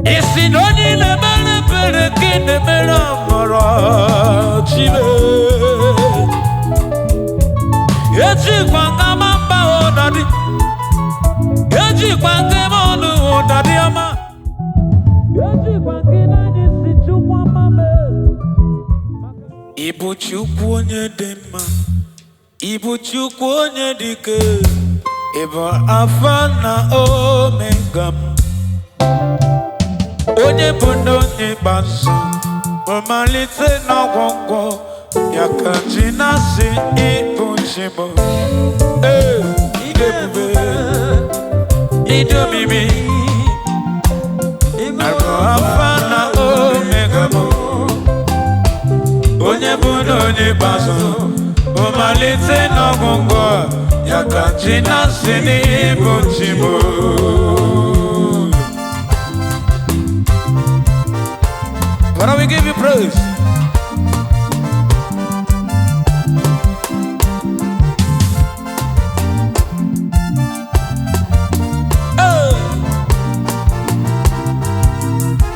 Isi na onye na-emere ebere ka ị na-emere amara chibe. Ejikwa ngama mba ụdadị, ejikwa ngama ọnụ ụdadị ọma. Ejikwa gị n'anya si Chukwu ọma mee. Ịbụ Chukwu onye dị mma, ịbụ Chukwu onye dị ike, ịbụ Alfa na Omega m. Onye bụ na onye ikpeazụ, mmalite n'ọgwụgwụ, ya ka ji na-asị ịbụ chi m. Ee, ịdị ebube, ịdị omimi, abụ Alfa na Omega m. Onye bụ na onye ikpeazụ, mmalite n'ọgwụgwụ, ya ka ji na-asị n'ịbụ chi m. Father, we give you praise. Hey!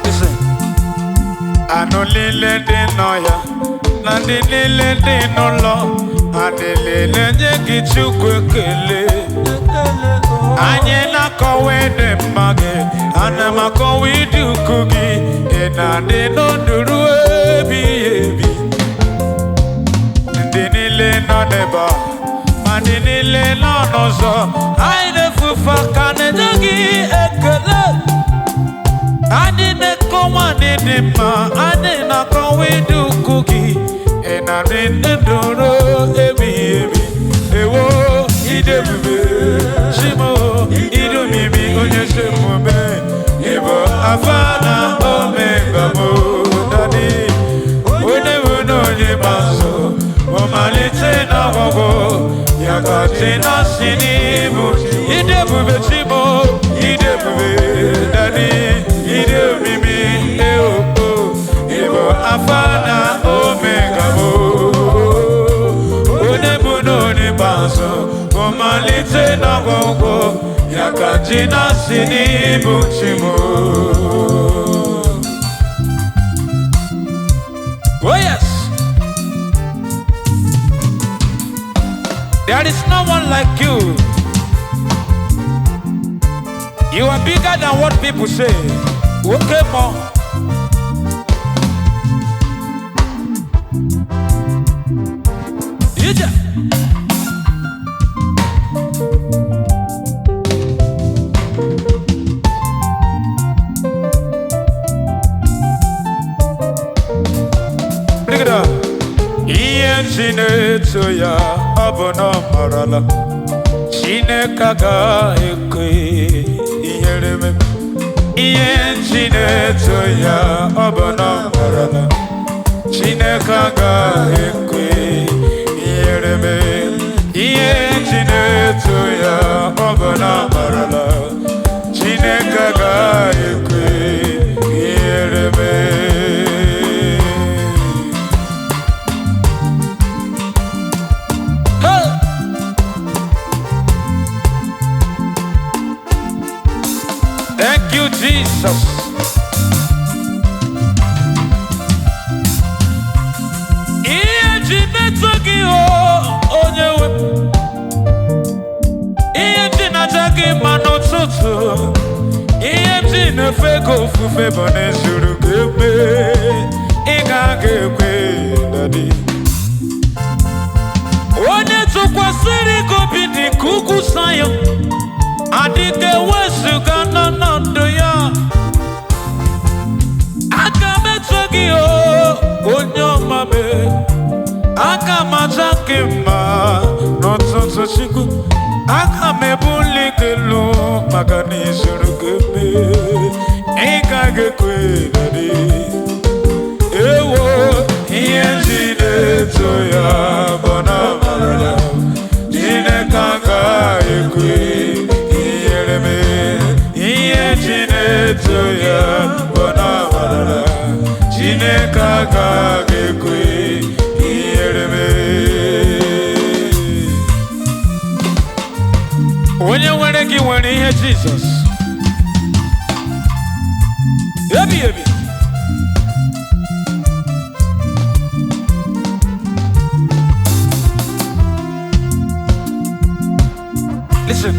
Listen. Anụ niile dị n'ọhịa na ndị niile dị n'ụlọ, ha niile na-enye gị Chukwu ekele. Anyị na-akọwa ịdị mma gị, ana m akọwa ịdị ukwu gị, ị na-adị n'ọdụ ruo ebighị ebi. Ndị niile nọ n'ebe a, ma ndị niile nọ n'ụzọ, anyị na-efufe aka na-enye gị ekele. Anyị na-ekọwa n'ịdị mma, anyị na-akọwa ịdị ukwu gị, ị na-adị ndụ ruo ebighị ebi. Ewo, ịdị ebube, Chimo, ịdị omimi, onye ezi omume, ịbụ Alfa na Omega m, Daddy. Onye bụ na onye ikpeazụ, mmalite na ọgwụgwụ, ya ka chi na-asị n'ịbụ. Ịdị ebube, Chimo, ịdị ebube, Daddy, ịdị omimi, eo, ịbụ Alfa na Omega m. Onye bụ na onye ikpeazụ, mmalite na ọgwụgwụ, ya ka chi na-asị n'ịbụ chi m. Oh yes, there is no one like you. You are bigger than what people say. Okay, more. Ije. Bring it up. Ihe nsi na-eto ya, ọ bụ na ọ marala. Chineke agaghị ekwe ihere mee. Ihe nsi na-eto ya, ọ bụ na ọ marala. Chineke agaghị ekwe ihere mee. Ihe nsi na-eto ya, ọ bụ na ọ marala. Chineke agaghị ekwe ihere mee. Hey! Thank you, Jesus. Ihe ji metụ gị o, onye nwe m. Ihe ji na-aja gị mma n'ụtụtụ. Ihe ji na-efe gị ofufe bụ na ezuru gị eme. Ị gaghị ekwe, Daddy. Onye tụkwasịrị gị obi dị ka ugwu Sayọn, adịghị ewezuga n'ọnọdụ ya. Aga m eto gị o, onye ọma m. Aga m aja gị mma n'ụtụtụ Chukwu. Aga m ebuli gị elu maka na izuru gị eme. Ị gaghị ekwe, Daddy. Ewo, ihe ji na-eto ya bụ na amara Chineke agaghị ekwe ihere mee. Ihe ji na-eto ya bụ na amara Chineke agaghị ekwe ihere mee. Onye nwere gị nwere ihe, Jizọs. Ebi ebi. Listen.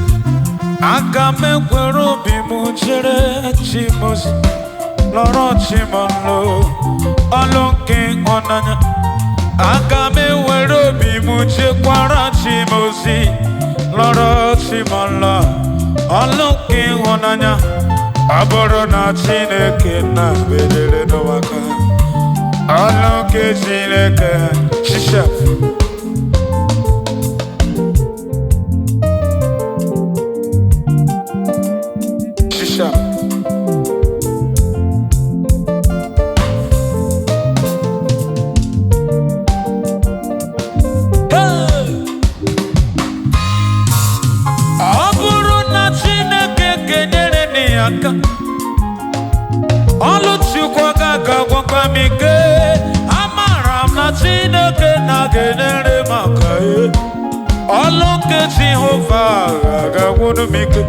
Aga m ekwere obi m chere chi m ozi, lọrọ chi m nlo, ọlụ nke ịhụnanya. Aga m ewere obi m chekwara chi m ozi, lọrọ chi m nlo, ọlụ nke ịhụnanya. Ọ bụrụ na Chineke na-ebelere n'ụwa ka ọlụ nke Chineke shishap. Shishap. Hey! Ọ bụrụ na Chineke kenyere m ya aka, ọlụ Chukwu ga-agwakwa m ike. Amara m na Chineke na-ga-enyere m aka e. Ọlụ nke Jehova ga-agwụrụ m ike.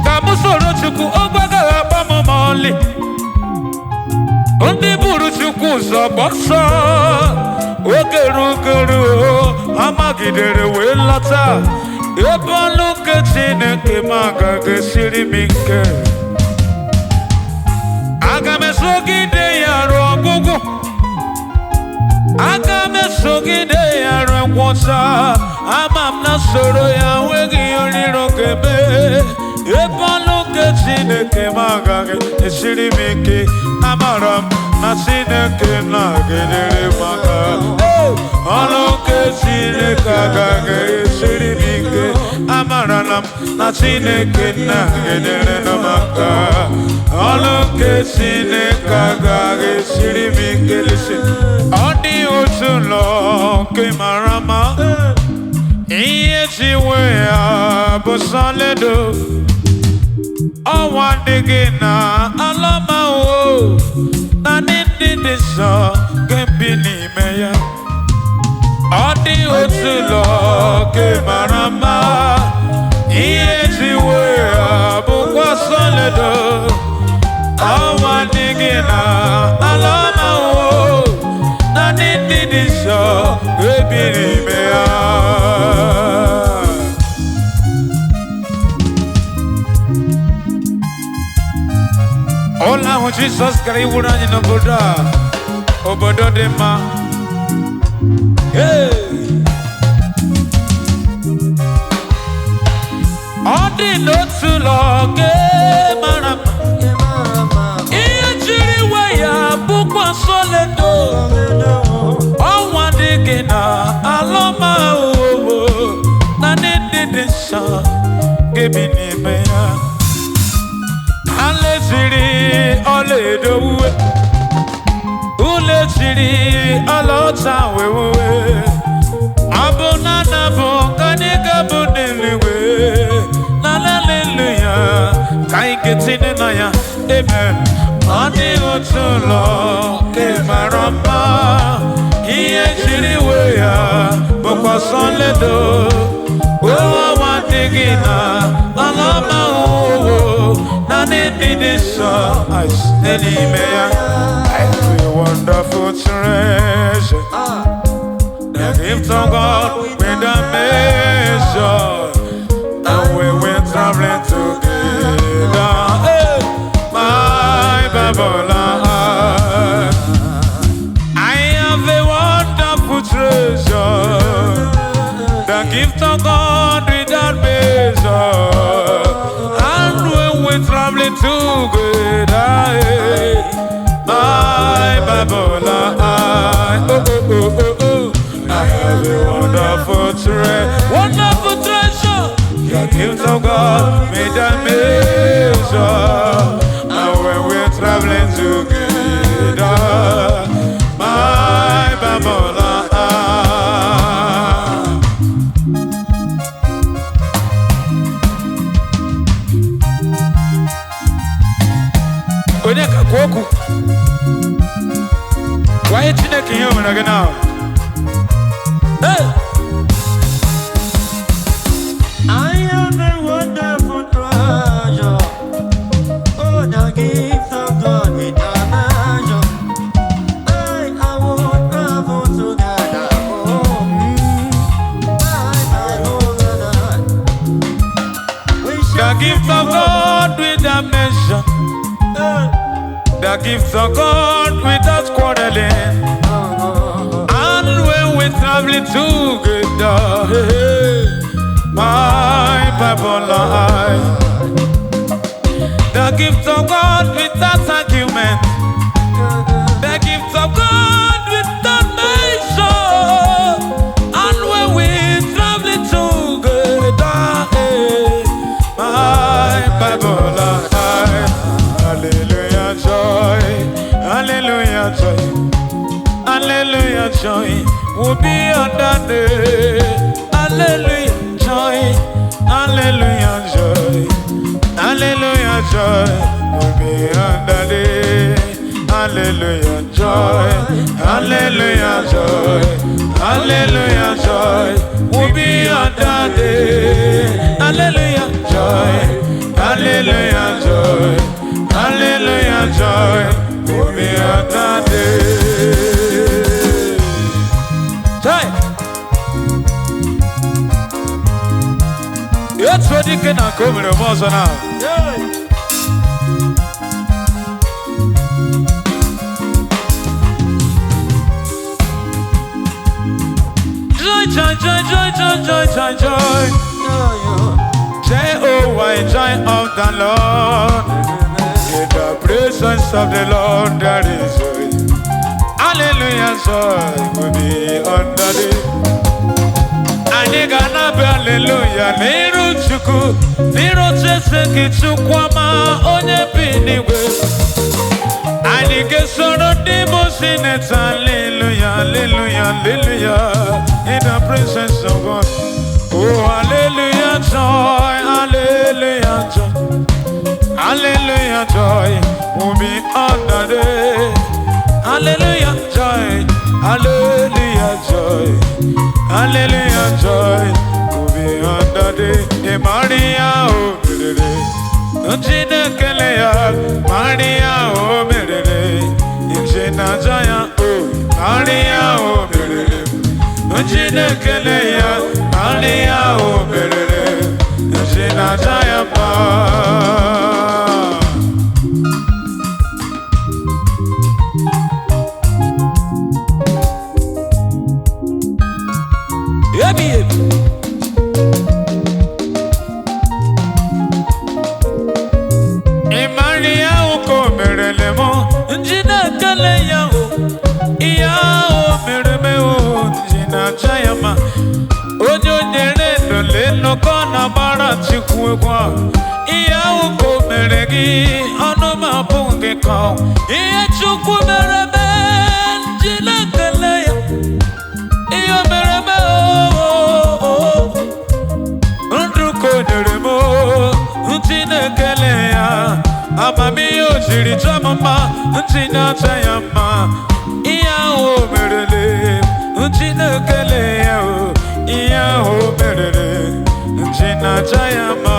Ka m soro Chukwu, ogwe agaghị agba m ma ọlị. Ndị buru Chukwu ụzọ gba ọsọ oge rugoro, ha magidere wee lọta. Ebe ọlụ nke Chineke m agaghị esiri m ike. Aga m esogide ya ruo ọgwụgwụ. Aga m esogide ya ruo ngwụcha. Ama m na soro ya enweghị ihe oriro ga-eme. Ebe ọlụ nke Chineke m agaghị esiri m ike. Amara m na Chineke na-agidere m aka. Hey! Ọlụ nke Chineke agaghị esiri m ike. Amara na m na Chineke na-agidere m aka. Ọlụ nke Chineke agaghị esiri m ike. Listen. Ọ dị otu ụlọ nke mara mma. Ihe ji nwe ya bụ sọledo. Ọnwa adịghị na ala ma o. Naanị ndị dị nsọ ga-ebi n'ime ya. Ọ dị otu ụlọ nke mara mma. Ihe ji nwe ya bụkwa sọledo. Ọnwa adịghị na ala ma o. Naanị ndị dị nsọ ga-ebi n'ime ya. Ụlọ ahụ Jizọs gara iwuru anyị n'obodo a, obodo dị mma. Hey! Ọ dị n'otu ụlọ nke mara mma. Ihe jiri iwe ya bụkwa soledo. Ọnwa dị na alọma owo. Naanị ndị dị nsọ ga-ebi n'ime ya. Ha leziri ọlaedo uwe, ule jiri ọlaọcha wee wuwe. Ọ bụ na na bụ ka anyị ga-abụ n'eluigwe, na haleluya, ka anyị ga-etinye na ya. Amen. Ọ dị otu ụlọ nke mara mma. Ihe jiri iwe ya bụkwa sọledo. Ọnwa adịghị na ala ma owo. Naanị ndị dị nsọ n'ime ya. I have a wonderful treasure, the gift of God without measure. And we went traveling together. Hey, my Bible, I have a wonderful treasure, the gift of God without measure. And when we're traveling together, hey, my Bible, I, oh, oh, oh, oh, oh, I have a wonderful treasure, wonderful treasure, the gift of God without measure. And when we're traveling together, my Bible, I. Onye ka kwuo okwu gwa ihe Chineke ihe o mere gị na. Hey! I am a wonderful treasure. Oh, the gift of God without measure. I will travel together. Oh, I know that we The shall gift of God without measure. The gift of God without quarreling. And when we travel together, hey, hey, my Bible lie. The gift of God without argument. The gift of God without measure. And when we travel together, hey, my Bible lie. Hallelujah, joy. Hallelujah, joy. Hallelujah, joy will be on that day. Hallelujah, joy. Hallelujah, joy. Hallelujah, joy will be on that day. Hallelujah, joy. Hallelujah, joy. Hallelujah, joy will be on that day. Hallelujah, joy. Hallelujah, joy. Hallelujah, joy will be on that day. Joy. Otu dike na nke o mere ome ọzọ na. Joy, joy, joy, joy, joy, joy, joy, joy. J-O-Y, joy of the Lord. In the presence of the Lord there is joy. Hallelujah, joy will be on the day. Anyị ga-anabịa hallelujah n'iru Chukwu, n'iru ocheeze gị Chukwu ọma onye bi n'igwe. Anyị ga-esoro ndị mmụọ ozi na-ete hallelujah, hallelujah, hallelujah in the presence of God. Oh, hallelujah, joy, hallelujah, joy. Hallelujah, joy will be on the day. Hallelujah, joy, hallelujah, joy. Hallelujah, joy will be on the day. E Maria, oh, merere. Chinekele ya, Maria, oh, merere. Nchinaja ya, oh, Maria, oh, merere. Chinekele ya, Maria, oh, merere. Nchinaja ya, pa. Ebi ebi. Ịmarịa ụka o merele mụ, nji na-ekele ya o, ihe ahụ o mere me o, nji na-acha ya mma. Onye o nyere ndụle nnọkọ na-agbara Chukwu egwu a. Ihe ahụ ka o mere gị, ọnụ m abụ gị ka ọ. Ihe Chukwu mere me, nji na-ekele ya. Ihe o mere me o, ndụ ka o nyere m o, ntị na-ekele ya. Amamihe o jiri chọọ m mma, ntị na-acha ya mma. Ihe ahụ o merele, ntị na-ekele ya o. Ihe ahụ o merele, ntị na-acha ya mma.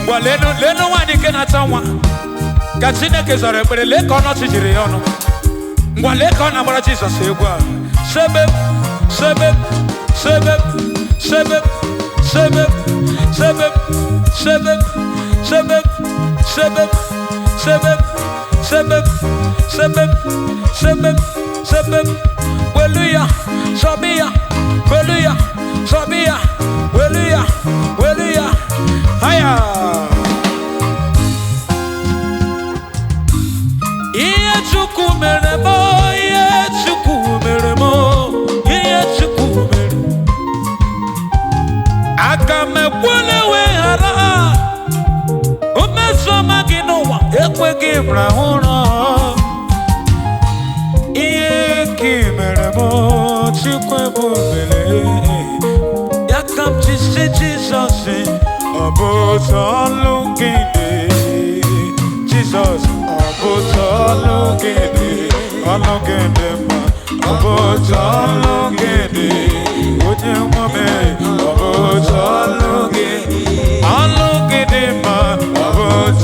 Ngwa lenu lenu nwaanyị nke na-ata nwa ka Chineke zara ekpere, lee ka ọnọchị jiri ya ọnụ. Ngwa lee ka ọ na-agbara Jizọs egwu a. Sebe, sebe, sebe, sebe, sebe, sebe, sebe, sebe, sebe, sebe, sebe, sebe, sebe, sebe, welu ya, sọbi ya, welu ya, sọbi ya, welu ya, welu ya, haya. Ihe Chukwu mere m, ihe Chukwu mere m, ihe Chukwu mere. Aka m ekwela weghara mmeso ọma gị n'ụwa ekweghị m rahụ ụra. Ihe ka ị mere m, Chukwu ebubele. Ya ka m ji sị Jizọs, ọ bụ otu ọlụ gị dị. Jizọs, ọ bụ otu ọlụ gị dị, ọlụ gị dị mma. Ọ bụ otu ọlụ gị dị, onye nwe m, ọ bụ otu ọlụ gị. Ọlụ gị dị mma, ọ bụ otu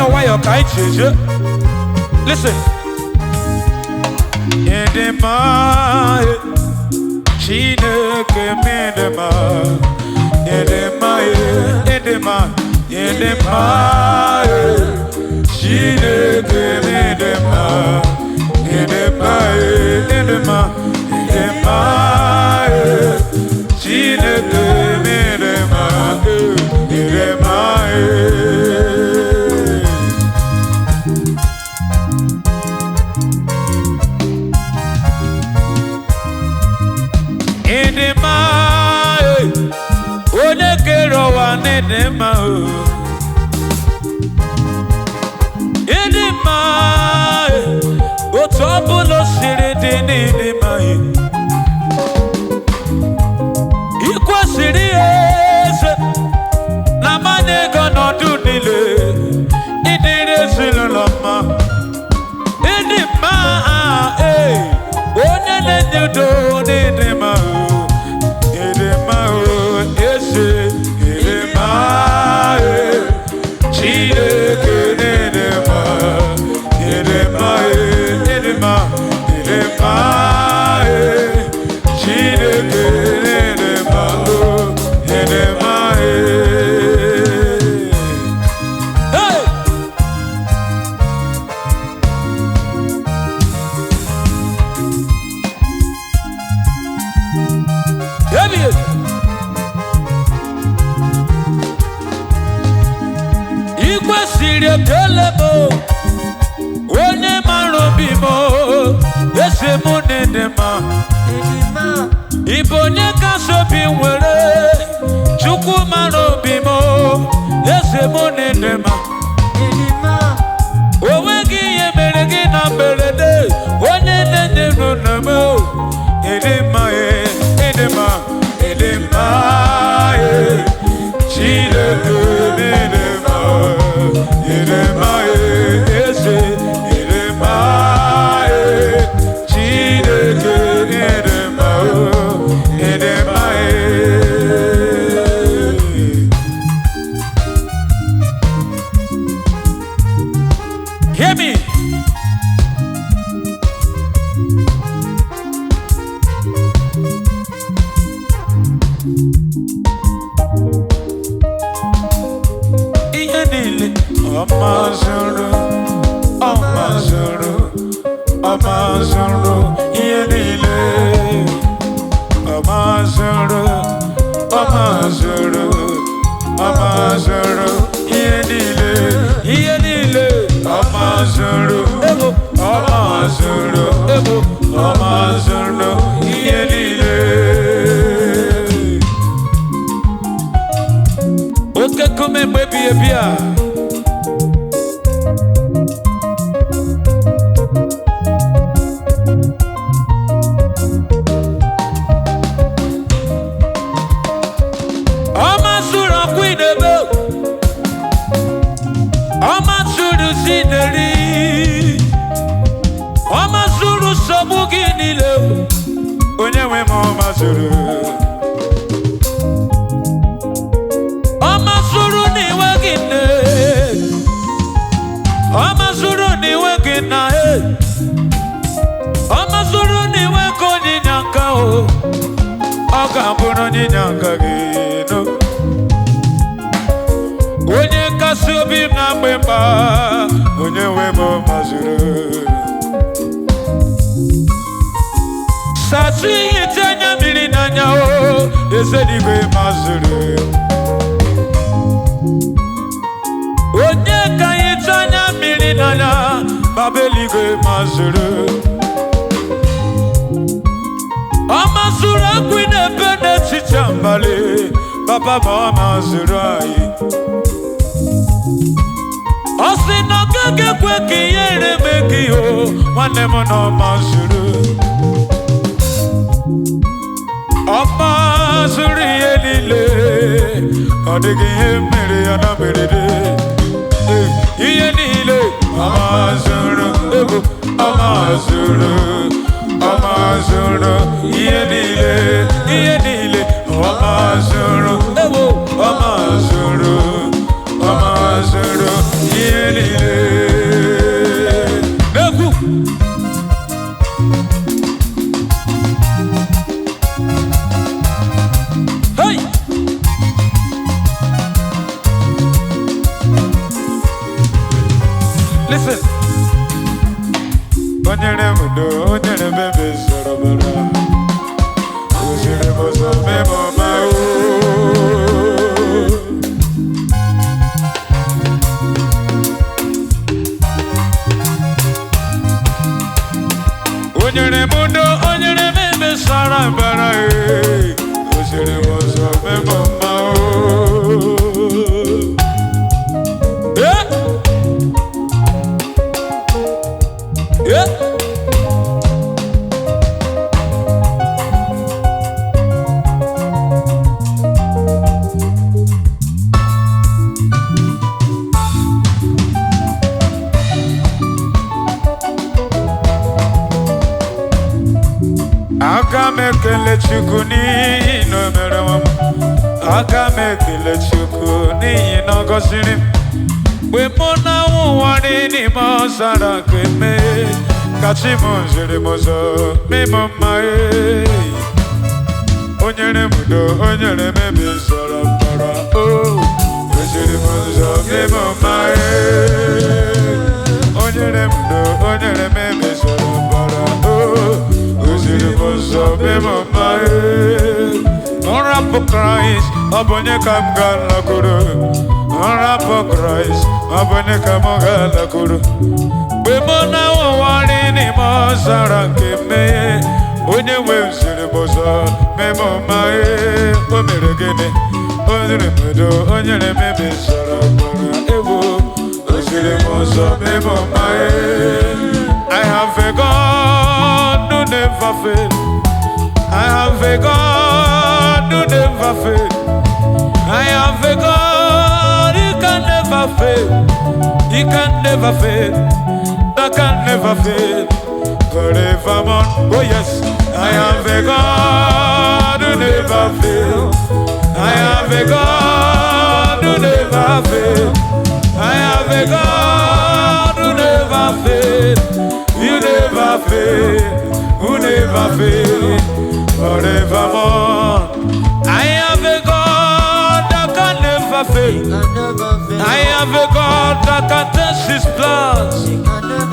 Nwayọọ nwayọọ ka anyị ji eje. Listen. Ịdị mma, Chineke m ịdị mma. Ịdị mma, ịdị mma, ịdị mma, Chineke m ịdị mma. Ịdị mma, ịdị mma, ịdị mma, Chineke m ịdị mma. Ịdị mma. Ịdị mma, onye kere ụwa n'ịdị mma o. Ịdị mma, otu ọbụla o siri dị n'ịdị mma. I kwesịrị eze na mmanya ego nọdụ niile, ịdịrị ezinụlọ mma. Ịdị mma, onye na-enye udo n'ịdị mma o. Ịdị mma o, eze, ịdị mma, Chineke n'ịdị mma. Ịdị mma, ịdị mma, ịdị mma, Chineke n'ịdị mma o, ịdị mma. Hey! Ebi! I kwesịrị ekele m o, onye mara obi m o, eze m n'ịdị mma. Ị bụ onye kasị obi nwere, Chukwu mara obi m o, eze m n'ịdị mma. O nweghị ihe mere gị na mberede, onye na-enye nna m o. Ịdị mma, ịdị mma, ịdị mma, Chineke n'ịdị mma. Ịdị mma, eze, ịdị mma, Chineke n'ịdị mma o, ịdị mma. Hear me. Ihe niile ọ mazụrụ, ọ mazụrụ, ọ mazụrụ ihe niile. Ọ mazụrụ, ọ mazụrụ, ọ mazụrụ ihe niile. Ihe niile ọ mazụrụ, ego ọ mazụrụ, ego ọ mazụrụ ihe niile. Oke nkume mgbe ebighị ebi a. Ọ masụrụ ọkwa idebe, ọ masụrụ sineri, ọ masụrụ nsogbu gị niile, onye nwe m ọ masụrụ. Ọ masụrụ na iwe gị nne, ọ masụrụ na iwe gị nna e, ọ masụrụ na iwe gị onyinye aka o, ọ ga-abụrụ onyinye aka gị no. Onye nkasi obi m na mgbe mgba, onye nwe m mazụrụ. Satụ ihe ite anya mmiri n'anya o, eze n'igwe mazụrụ. Onye ka anyị tụ anya mmiri n'anya, baba eluigwe mazụrụ. Ọ mazụrụ akwa na-ebe n'echiche mbalị, papa ma ọ mazụrụ anyị. Ọ sị na ọ gaghị ekwe ka ihere mee gị o, nwanne m na ọ mazụrụ. Ọ mazụrụ ihe niile, ọ dịghị ihe mere ya na mberede. Ihe niile ọ mazụrụ, ego ọ mazụrụ, ọ mazụrụ ihe niile, ihe niile ọ mazụrụ, ewo ọ mazụrụ, ọ mazụrụ ihe niile. Listen. Onyere m udo, onyere m ebe zọrọ bara. Oziri m ụzọ mee m ọma o. Onyere m udo, onyere m ebe sara bara e. Oziri m ụzọ mee m ọma o. Eh! Yeah. Aga m ekele Chukwu n'ihi na o mere m. Aga m ekele Chukwu n'ihi na ọ gọziri m. Mgbe mụ na ụwa n'ime ọzara nke mee, ka chi m ziri m ụzọ mịmụ mma e. O nyere m udo, o nyere m ebe zọrọ mbara o. O ziri m ụzọ mịmụ mma e. O nyere m udo, o nyere m ebe zọrọ mbara o. O ziri m ụzọ mịmụ mma e. Nrapụ Kraịst, ọ bụ onye ka m ga-alakwuru. Nrapụ Kraịst, ọ bụ onye ka m ga-alakwuru. Mgbe mụ na ụwa n'ime ọzara nke mmehie, onye nwe m ziri m ụzọ mee m mma e. O mere gịnị? O nyere m udo, o nyere m ebe zọrọ mbara ewo. O ziri m ụzọ mee m mma e. I have a God who never fail. I have a God who never fail. I have a God who can never fail. He can never fail. That can never fail. Forevermore. Oh yes, I have a God who never fail. I have a God who never fail. I have a God who never fail. You never fail. Who never fail. Forevermore. I have a God that can never fail. I have a God that can test his plans.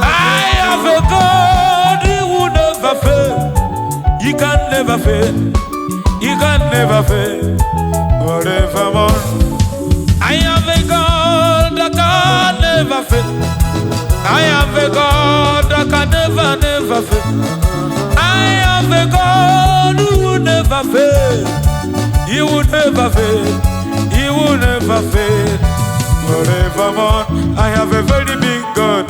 I have a God who will never fail. He can never fail. He can never fail. Forevermore. I have a God that can never fail. I have a God that can never, never fail. I have a God who will never fail. He will never fail. He will never fail. Forevermore. I have a very big God.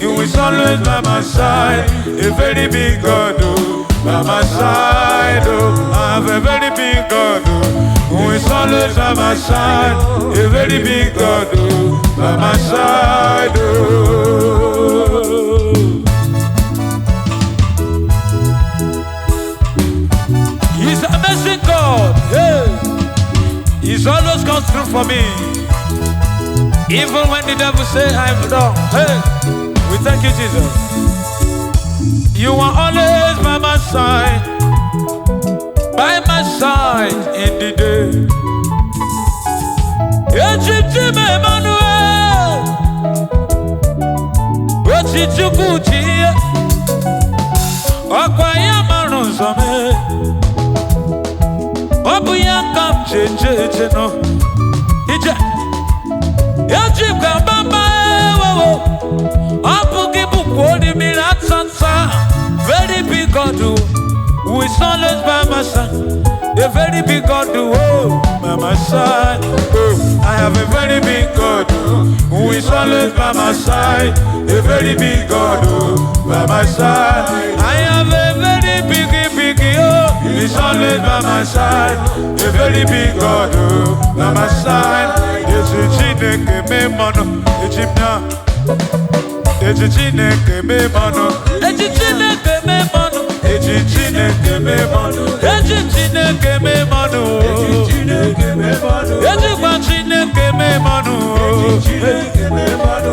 He is always by my side. A very big God, oh, by my side. Oh, I have a very big God, oh, who is always by my side. A very big God, oh, by my side. Oh. He's amazing God. Hey. He's always comes through for me. Even when the devil say I'm wrong. Hey, we thank you, Jesus. You are always by my side in the day. Egypt, Emmanuel, Ochichukwu, ọkwa ya mara ụzọ mee. Ọ bụ ya ka m ji eje eje nọ. Ije. Eji ka mama ewewo. Ọ bụ gị bụkwa orimiri atata. Very big God who is always by my side. A very big God, oh, by my side. Oh, I have a very big God who is always by my side. A very big God, oh, by my side. I have a very big, big, oh, he's always by my side. A very big God, oh, by my side. Ezi Chineke mee mmanụ, eji m ya. Eji Chineke mee mmanụ. Eji Chineke mee mmanụ. Eji Chineke mee mmanụ. Eji Chineke mee mmanụ. Ejikwa Chineke mee mmanụ.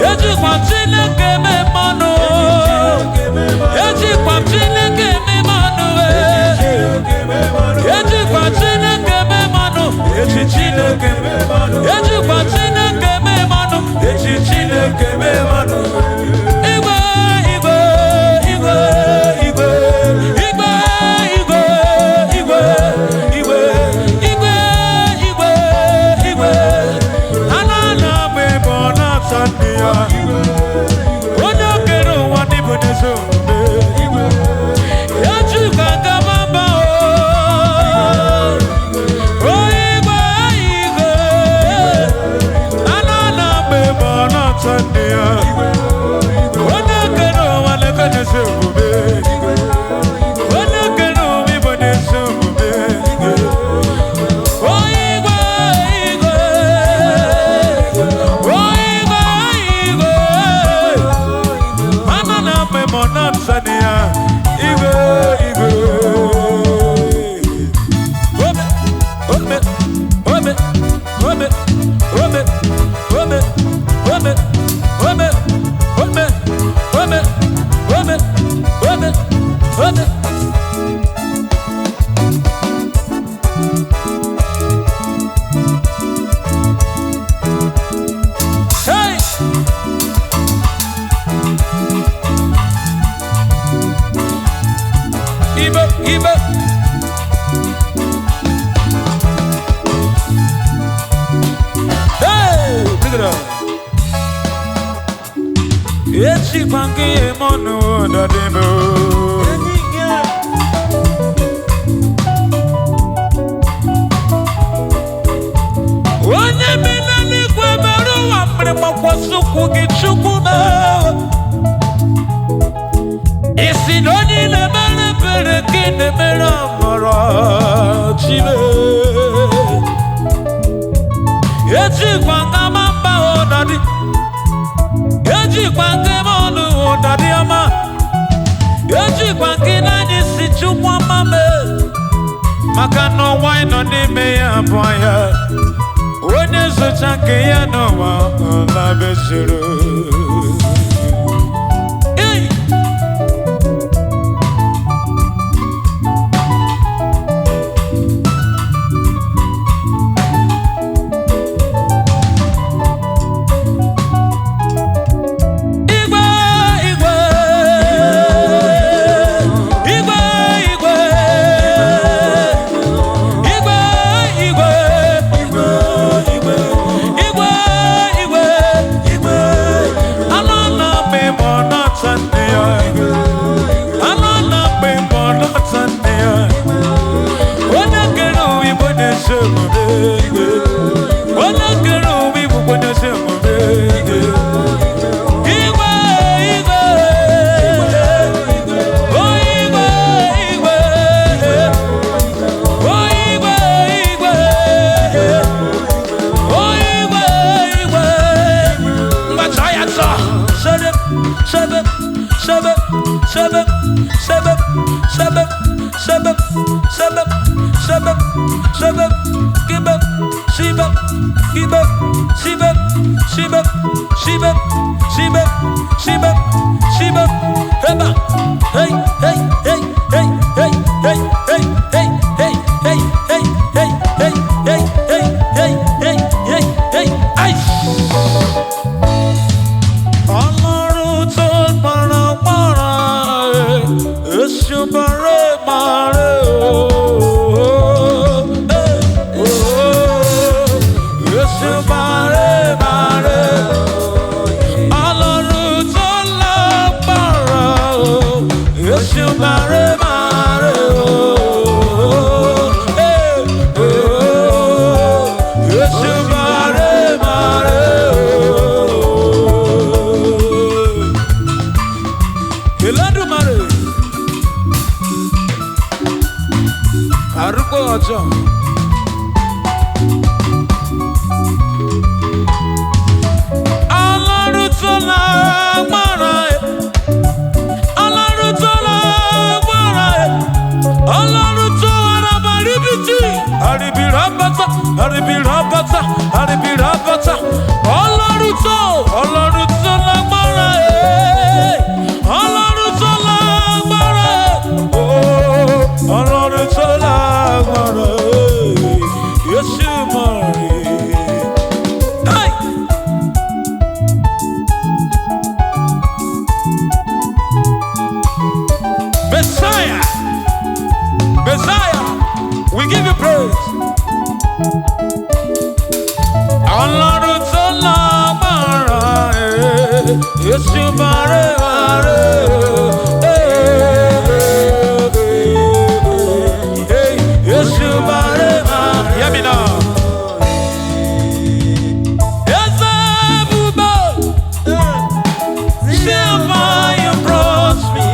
Ejikwa Chineke mee mmanụ. Ejikwa Chineke mee mmanụ. Ejikwa Chineke mee mmanụ. Eji Chineke mee mmanụ. Ejikwa Chineke mee mmanụ. Eji Chineke mee mmanụ. Ejikwa gị eme ọnụ ụdọdịbụ. Onye bi n'eluigwe mere ụwa mmiri gbakwasị ụkwụ gị Chukwu mee. Isi na onye na-emere ebere gị na-emere amara Chime. Ejikwa ngama mba ụdọdị. Ejikwa gị eme ọnụ ụdọdị ọma. Ejikwa gị n'anya isi Chukwu ọma mee. Maka na ụwa ị nọ n'ime ya bụ ya. Onye zụcha nke ya n'ụwa ọla bezuru. Hey! Igwe, igwe, igwe, igwe, igwe, igwe, igwe, igwe, igwe, igwe. Anọ na-akpa ịbọ n'ọta nne ya. Anọ na-akpa ịbọ n'ọta nne ya. Onye kere ụwa Igbo na-esi omume igwe. Onye kere ụwa Igbo na-esi omume igwe. Igwe, igwe, o igwe, igwe, o igwe, igwe, o igwe, igwe. Ngwa chọọ ya chọọ. Sebe, sebe, sebe, sebe, sebe, sebe, sebe, sebe, sebe, sebe, kibe, sibe, kibe, sibe, sibe, sibe, sibe, sibe, sibe, heba, hey, hey, hey, hey, hey, hey, hey, hey, hey, hey, hey, hey, hey, hey, hey, hey, hey, hey, hey, ice. Ọlọ́run tó pọ̀rọ̀pọ̀rọ̀ èṣù bọ̀rẹ̀ mọ̀rẹ̀ ooo. Èṣù bọ̀rẹ̀ mọ̀rẹ̀. Ọlọ́run tó lágbára o, èṣù bọ̀rẹ̀ mọ̀rẹ̀ ooo. Èṣù bọ̀rẹ̀ mọ̀rẹ̀ ooo. Elédùmarè arúgbó ọjọ́. Ọlọ́run tó lágbára ẹ̀, Ọlọ́run tó lágbára ẹ̀, Ọlọ́run tó araba ríbitì, àríbìrábátà, àríbìrábátà, àríbìrábátà. Ọlọ́run tó lágbára ẹ̀, Ọlọ́run tó lágbára ẹ̀, ooo, Ọlọ́run tó lágbára ẹ̀, Yéṣu mọ̀ rí. Hey! Messiah, Messiah, we give you praise. Ọlọ́run tó lágbára ẹ̀, Yéṣu bàrẹ̀ bàrẹ̀ ẹ̀, ẹ̀, Yéṣu bàrẹ̀ bàrẹ̀. Hear me now. Eze ebube, see how you brought me.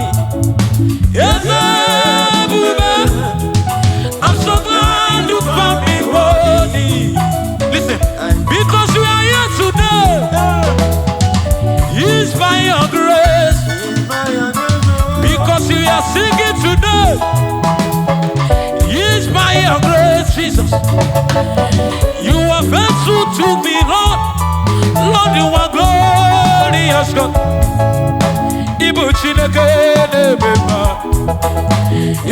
Eze ebube, I'm so glad you found me worthy. Listen, because we are here today, is by your grace. Because we are singing today, is by your grace, Jesus. You are faithful to me, Lord. Lord, you are glorious God. Ibu Chineke na-eme mma.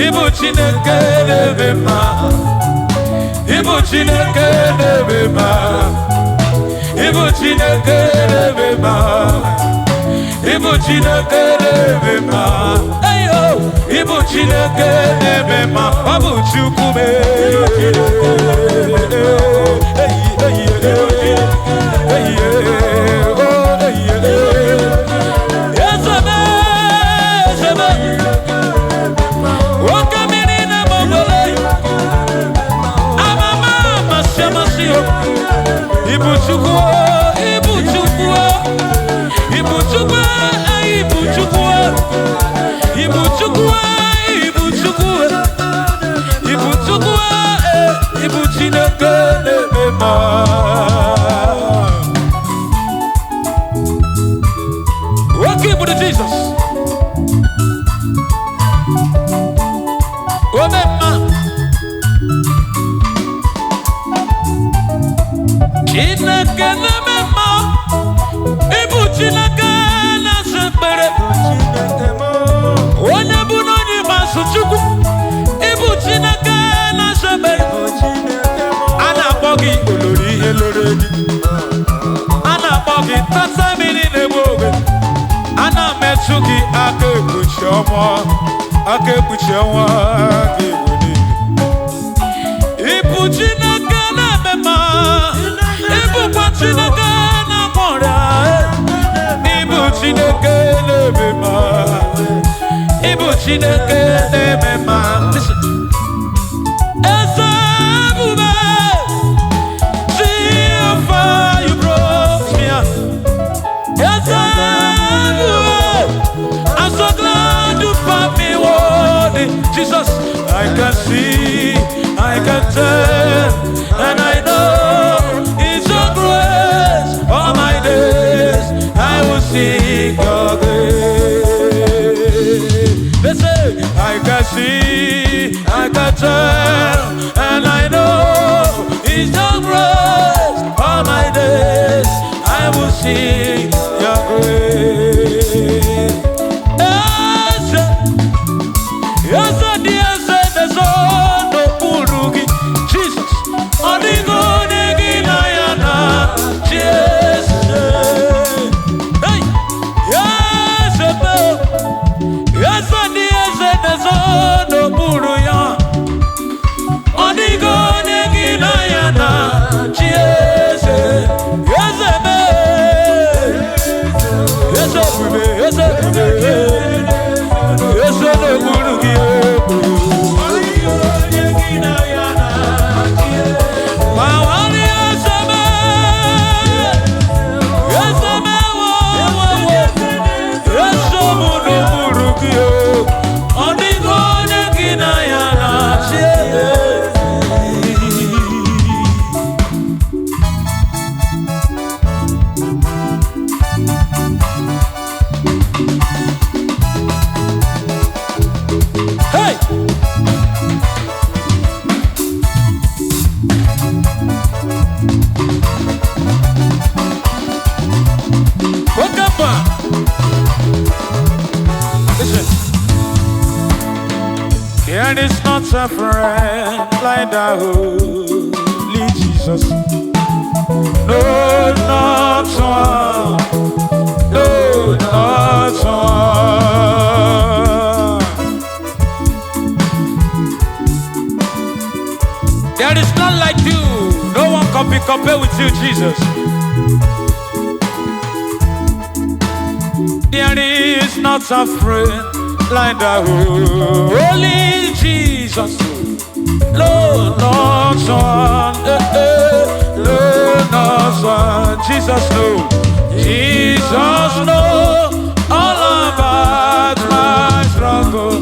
Ibu Chineke na-eme mma. Ibu Chineke na-eme mma. Ibu Chineke na-eme mma. Ibu Chineke na-eme mma. Eyo, Ibu Chineke na-eme mma. Ọ bụ Chukwu mee. Eyi, eyi, eyi, eyi, oh, eyi, eyi. Eze. Ibu Chukwu, Ibu Chukwu, Ibu Chukwu, Ibu Chukwu, Ibu Chukwu, Ibu Chukwu, Ibu Chukwu, Ibu Chineke na-eme mma. Nwoke Ibu Jesus. Ome mma. Chineke na-eme mma. Ibu Chineke na-asa ekpere. Onye bụ na onye ịgbaso Chukwu. Ibu Chineke na-asa ekpere. A na-akpọ gị olori ihe loro gị. A na-akpọ gị tata mmiri na-egbu oge. A na-emetụ gị aka ekpuchi ọnwa. Aka ekpuchi ọnwa gị bụ niile. Ibu Chineke na-eme mma. Ibukwa Chineke na-agwọ ọrịa. Ibu Chineke na-eme mma. Ibu Chineke na-eme mma. Listen. Eze ebube, see how far you brought me out. Eze ebube, I'm so glad you found me worthy. Jesus, I can see, I can tell, and I know it's your grace. All my days I will sing your grace. Listen, I can see, I can tell, and I know it's your grace. All my days I will sing your grace. Eze, eze dị eze na-ezo n'okpuru gị, Jesus. Ọ dịghị onye gị na ya na chi eze. Hey! Eze bụ, eze dị eze na-ezo n'okpuru ya. Ọ dịghị onye gị na ya na chi eze. Eze mee, eze ebube, eze ebube, eze n'okpuru gị ekpuru. Ma nwanne eze mee, eze mee, wo, wo, wo. Eze mụ n'okpuru gị o. Ọ dịghị onye gị na ya na chi eze. Hey! Wake up! Listen. There is not a friend like the Holy Jesus. No, not one. No, not one. There is none like you. No one can be compared with you, Jesus. There is not a friend like the Holy Jesus. No, not one. No, not one. Jesus, no. Jesus, no. All about my struggle.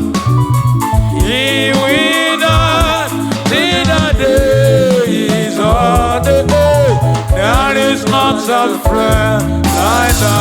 He will die till the day is on the day. There is not a friend like the